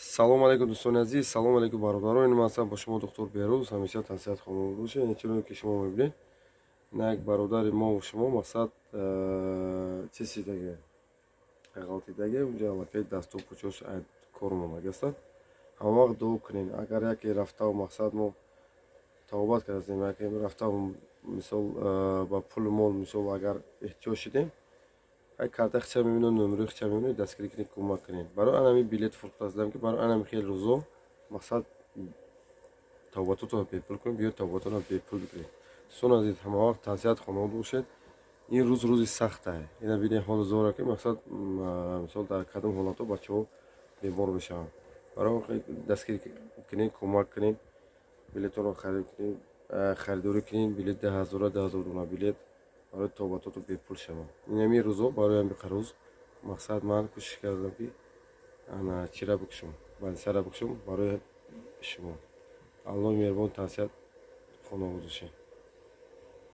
Салом алейкум, дӯстони азиз, салом алейкум, бародарон. Ин ман бо шумо доктор Берӯз. Ҳамеша тансиҳат хонум бошед. Ин чуноне ки шумо мебинед, ина як бародари мо, шумо мақсад чӣ чидаге ғалтидаге, унҷа аллакай дасту пучош кор мондагаста. Ҳамавақт дуо кунем. Агар яке рафтаву мақсад мо тавбат кардастем, яке рафтаву мисол ба пулу мол, мисол, агар эҳтиёҷ шудем, ай карта хича мебинам, номерои хича мебинам, дастгирӣ кунед, кӯмак кунед. Барои анами билет фурӯхтаздам, ки барои анами хел рӯзо мақсад тавбатотро бепул кунед, биё тавбатонро бепул бикунед. Дӯстони азиз, ҳамавақт тансиҳат хонавод бошед. Ин рӯз рӯзи сахтае. Ина бинед, ҳоли зора, ки мақсад, мисол, дар кадом ҳолатҳо бачаҳо бемор мешаванд. Барои дастгирӣ кунед, кӯмак кунед, билетонро харид кунед, харидорӣ кунед. Билет 10 ҳазора, 10 000 дона билет барои тавбатото бепул шаванд. Инами рӯзо, барои ҳами рӯз мақсад ман кӯшиш кардам, ки ана чира бикушам, бандисара бикушам барои шумо. Аллоҳи меҳрубон, тансиҳат хонавод бошед.